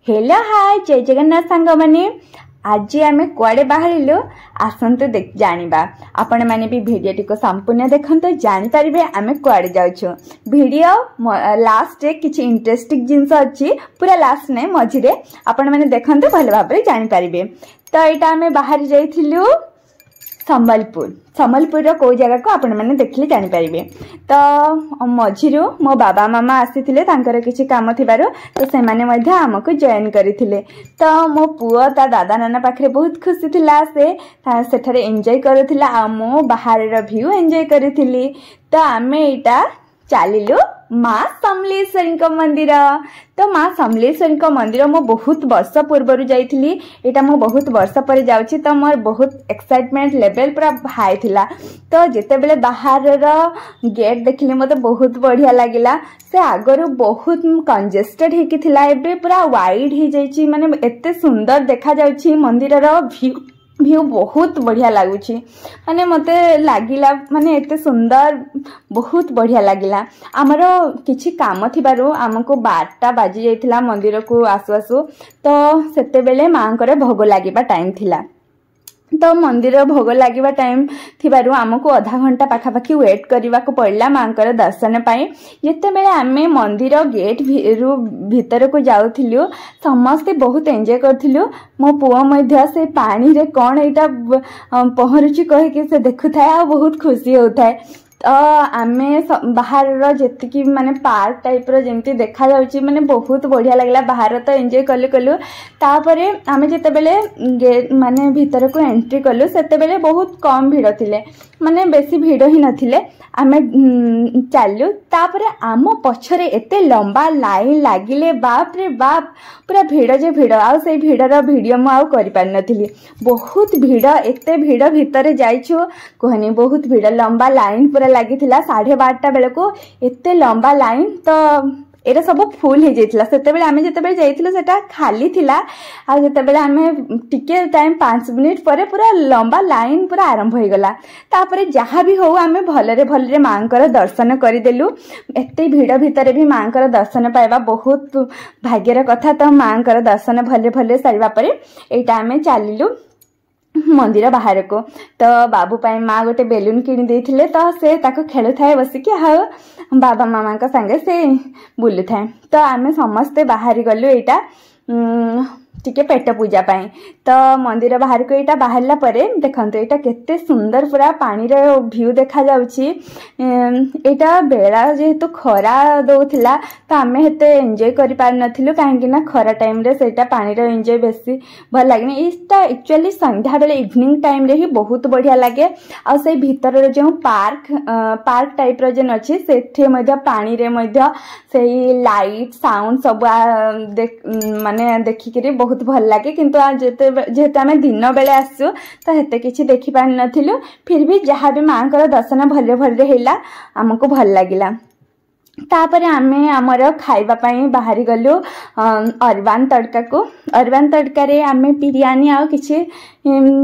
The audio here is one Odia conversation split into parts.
ହେଲୋ ହାଏ, ଜୟ ଜଗନ୍ନାଥ ସାଙ୍ଗମାନେ। ଆଜି ଆମେ କୁଆଡ଼େ ବାହାରିଲୁ, ଆସନ୍ତୁ ଜାଣିବା। ଆପଣମାନେ ବି ଭିଡ଼ିଓଟିକୁ ସମ୍ପୂର୍ଣ୍ଣ ଦେଖନ୍ତୁ, ଜାଣିପାରିବେ ଆମେ କୁଆଡ଼େ ଯାଉଛୁ। ଭିଡ଼ିଓ ଲାଷ୍ଟରେ କିଛି ଇଣ୍ଟରେଷ୍ଟିଂ ଜିନିଷ ଅଛି, ପୁରା ଲାଷ୍ଟ ନାହିଁ, ମଝିରେ। ଆପଣମାନେ ଦେଖନ୍ତୁ, ଭଲ ଭାବରେ ଜାଣିପାରିବେ। ତ ଏଇଟା ଆମେ ବାହାରି ଯାଇଥିଲୁ ସମ୍ବଲପୁର। ସମ୍ବଲପୁରର କେଉଁ ଜାଗାକୁ, ଆପଣମାନେ ଦେଖିଲେ ଜାଣିପାରିବେ। ତ ମଝିରୁ ମୋ ବାବା ମାମା ଆସିଥିଲେ ତାଙ୍କର କିଛି କାମ ଥିବାରୁ, ତ ସେମାନେ ମଧ୍ୟ ଆମକୁ ଜଏନ୍ କରିଥିଲେ। ତ ମୋ ପୁଅ ତା ଦାଦା ନାନା ପାଖରେ ବହୁତ ଖୁସି ଥିଲା, ସେ ସେଠାରେ ଏନ୍ଜୟ କରୁଥିଲା ଆଉ ମୁଁ ବାହାରର ଭ୍ୟୁ ଏନ୍ଜୟ କରିଥିଲି। ତ ଆମେ ଏଇଟା ଚାଲିଲୁ ମା ସମଲେଶ୍ୱରୀଙ୍କ ମନ୍ଦିର। ତ ମା ସମଲେଶ୍ୱରୀଙ୍କ ମନ୍ଦିର ମୁଁ ବହୁତ ବର୍ଷ ପୂର୍ବରୁ ଯାଇଥିଲି, ଏଇଟା ମୁଁ ବହୁତ ବର୍ଷ ପରେ ଯାଉଛି। ତ ମୋର ବହୁତ ଏକ୍ସାଇଟମେଣ୍ଟ ଲେଭେଲ ପୁରା ହାଇ ଥିଲା। ତ ଯେତେବେଳେ ବାହାରର ଗେଟ୍ ଦେଖିଲି, ମୋତେ ବହୁତ ବଢ଼ିଆ ଲାଗିଲା। ସେ ଆଗରୁ ବହୁତ କଞ୍ଜେଷ୍ଟେଡ୍ ହେଇକି ଥିଲା, ଏବେ ପୁରା ୱାଇଡ୍ ହେଇଯାଇଛି। ମାନେ ଏତେ ସୁନ୍ଦର ଦେଖାଯାଉଛି ମନ୍ଦିରର ଭ୍ୟୁ, ବହୁତ ବଢ଼ିଆ ଲାଗୁଛି। ମାନେ ମୋତେ ଲାଗିଲା, ମାନେ ଏତେ ସୁନ୍ଦର, ବହୁତ ବଢ଼ିଆ ଲାଗିଲା। ଆମର କିଛି କାମ ଥିବାରୁ ଆମକୁ 12ଟା ବାଜି ଯାଇଥିଲା ମନ୍ଦିରକୁ ଆସୁ ଆସୁ। ତ ସେତେବେଳେ ମାଆଙ୍କର ଭୋଗ ଲାଗିବା ଟାଇମ୍ ଥିଲା। ତ ମନ୍ଦିର ଭୋଗ ଲାଗିବା ଟାଇମ୍ ଥିବାରୁ ଆମକୁ ଅଧା ଘଣ୍ଟା ପାଖାପାଖି ୱେଟ୍ କରିବାକୁ ପଡ଼ିଲା ମାଆଙ୍କର ଦର୍ଶନ ପାଇଁ। ଯେତେବେଳେ ଆମେ ମନ୍ଦିର ଗେଟ୍ ରୁ ଭିତରକୁ ଯାଉଥିଲୁ, ସମସ୍ତେ ବହୁତ ଏନ୍ଜୟ କରୁଥିଲୁ। ମୋ ପୁଅ ମଧ୍ୟ ସେ ପାଣିରେ କ'ଣ ଏଇଟା ପହଁରୁଛି କହିକି ସେ ଦେଖୁଥାଏ ଆଉ ବହୁତ ଖୁସି ହେଉଥାଏ। ତ ଆମେ ବାହାରର ଯେତିକି ମାନେ ପାର୍କ ଟାଇପ୍ର ଯେମିତି ଦେଖାଯାଉଛି, ମାନେ ବହୁତ ବଢ଼ିଆ ଲାଗିଲା। ବାହାର ତ ଏନ୍ଜୟ କଲୁ କଲୁ, ତାପରେ ଆମେ ଯେତେବେଳେ ମାନେ ଭିତରକୁ ଏଣ୍ଟ୍ରି କଲୁ, ସେତେବେଳେ ବହୁତ କମ୍ ଭିଡ଼ ଥିଲେ, ମାନେ ବେଶୀ ଭିଡ଼ ହିଁ ନଥିଲେ। ଆମେ ଚାଲିଲୁ, ତାପରେ ଆମ ପଛରେ ଏତେ ଲମ୍ବା ଲାଇନ୍ ଲାଗିଲେ, ବାପରେ ବାପ, ପୁରା ଭିଡ଼ ଯେ ଭିଡ଼। ଆଉ ସେଇ ଭିଡ଼ର ଭିଡ଼ିଓ ମୁଁ ଆଉ କରିପାରିନଥିଲି। ବହୁତ ଭିଡ଼, ଏତେ ଭିଡ଼ ଭିତରେ ଯାଇଛୁ କୁହନି, ବହୁତ ଭିଡ଼, ଲମ୍ବା ଲାଇନ୍ ପୁରା ଲାଗିଥିଲା। 12:30 ବେଳକୁ ଏତେ ଲମ୍ବା ଲାଇନ୍, ତ ଏଇଟା ସବୁ ଫୁଲ୍ ହେଇଯାଇଥିଲା। ସେତେବେଳେ ଆମେ ଯେତେବେଳେ ଯାଇଥିଲୁ, ସେଟା ଖାଲି ଥିଲା, ଆଉ ଯେତେବେଳେ ଆମେ ଟିକେ ଟାଇମ୍ 5 ମିନିଟ୍ ପରେ ପୁରା ଲମ୍ବା ଲାଇନ୍ ପୁରା ଆରମ୍ଭ ହେଇଗଲା। ତାପରେ ଯାହା ବି ହଉ, ଆମେ ଭଲରେ ଭଲରେ ମାଆଙ୍କର ଦର୍ଶନ କରିଦେଲୁ। ଏତେ ଭିଡ଼ ଭିତରେ ବି ମାଆଙ୍କର ଦର୍ଶନ ପାଇବା ବହୁତ ଭାଗ୍ୟର କଥା। ତ ମାଆଙ୍କର ଦର୍ଶନ ଭଲରେ ଭଲରେ ସାରିବା ପରେ ଏଇଟା ଆମେ ଚାଲିଲୁ ମନ୍ଦିର ବାହାରକୁ। ତ ବାବୁ ପାଇଁ ମା ଗୋଟେ ବେଲୁନ କିଣି ଦେଇଥିଲେ, ତ ସେ ତାକୁ ଖେଳୁଥାଏ ବସିକି ଆଉ ବାବା ମାମାଙ୍କ ସାଙ୍ଗେ ସେ ବୁଲୁଥାଏ। ତ ଆମେ ସମସ୍ତେ ବାହାରି ଗଲୁ ଏଇଟା ଟିକେ ପେଟ ପୂଜା ପାଇଁ। ତ ମନ୍ଦିର ବାହାରକୁ ଏଇଟା ବାହାରିଲା ପରେ ଦେଖନ୍ତୁ, ଏଇଟା କେତେ ସୁନ୍ଦର ପୁରା ପାଣିର ଭ୍ୟୁ ଦେଖାଯାଉଛି। ଏଇଟା ବେଳା ଯେହେତୁ ଖରା ଦଉଥିଲା, ତ ଆମେ ଏତେ ଏନ୍ଜୟ କରିପାରିନଥିଲୁ, କାହିଁକି ନା ଖରା ଟାଇମ୍ରେ ସେଇଟା ପାଣିର ଏନ୍ଜୟ ବେଶୀ ଭଲ ଲାଗେନି। ଏଇଟା ଆକ୍ଚୁଆଲି ସନ୍ଧ୍ୟାବେଳେ ଇଭିନିଂ ଟାଇମ୍ରେ ହିଁ ବହୁତ ବଢ଼ିଆ ଲାଗେ। ଆଉ ସେଇ ଭିତରର ଯେଉଁ ପାର୍କ ଟାଇପ୍ର ଯେନ୍ ଅଛି, ସେଠି ମଧ୍ୟ ପାଣିରେ ମଧ୍ୟ ସେଇ ଲାଇଟ୍ ସାଉଣ୍ଡ ସବୁ ମାନେ ଦେଖିକିରି ବହୁତ ଭଲ ଲାଗେ। କିନ୍ତୁ ଯେହେତୁ ଆମେ ଦିନ ବେଳେ ଆସୁ, ତ ହେତେ କିଛି ଦେଖିପାରିନଥିଲୁ। ଫିର୍ ବି ଯାହା ବି ମାଆଙ୍କର ଦର୍ଶନ ଭଲରେ ଭଲରେ ହେଲା, ଆମକୁ ଭଲ ଲାଗିଲା। ତାପରେ ଆମେ ଆମର ଖାଇବା ପାଇଁ ବାହାରି ଗଲୁ ଅରବାନ ତଡ଼କାକୁ। ଅରବାନ ତଡ଼କାରେ ଆମେ ବିରିୟାନୀ ଆଉ କିଛି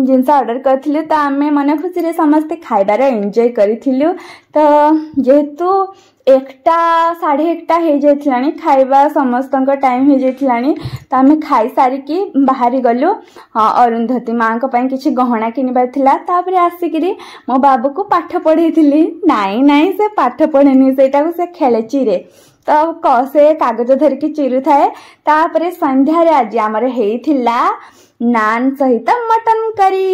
ଜିନିଷ ଅର୍ଡ଼ର କରିଥିଲୁ। ତ ଆମେ ମନ ଖୁସିରେ ସମସ୍ତେ ଖାଇବାର ଏନ୍ଜୟ କରିଥିଲୁ। ତ ଯେହେତୁ 1ଟା 1:30 ହେଇଯାଇଥିଲାଣି, ଖାଇବା ସମସ୍ତଙ୍କ ଟାଇମ୍ ହେଇଯାଇଥିଲାଣି, ତ ଆମେ ଖାଇସାରିକି ବାହାରି ଗଲୁ ଅରୁନ୍ଧତୀ, ମାଆଙ୍କ ପାଇଁ କିଛି ଗହଣା କିଣିବାର ଥିଲା। ତାପରେ ଆସିକିରି ମୋ ବାବୁକୁ ପାଠ ପଢ଼େଇଥିଲି। ନାଇଁ ନାଇଁ, ସେ ପାଠ ପଢ଼େନି, ସେଇଟାକୁ ସେ ଖେଳେ, ଚିରେ। ତ ସେ କାଗଜ ଧରିକି ଚିରୁଥାଏ। ତାପରେ ସନ୍ଧ୍ୟାରେ ଆଜି ଆମର ହେଇଥିଲା ନାନ୍ ସହିତ ମଟନ କରି।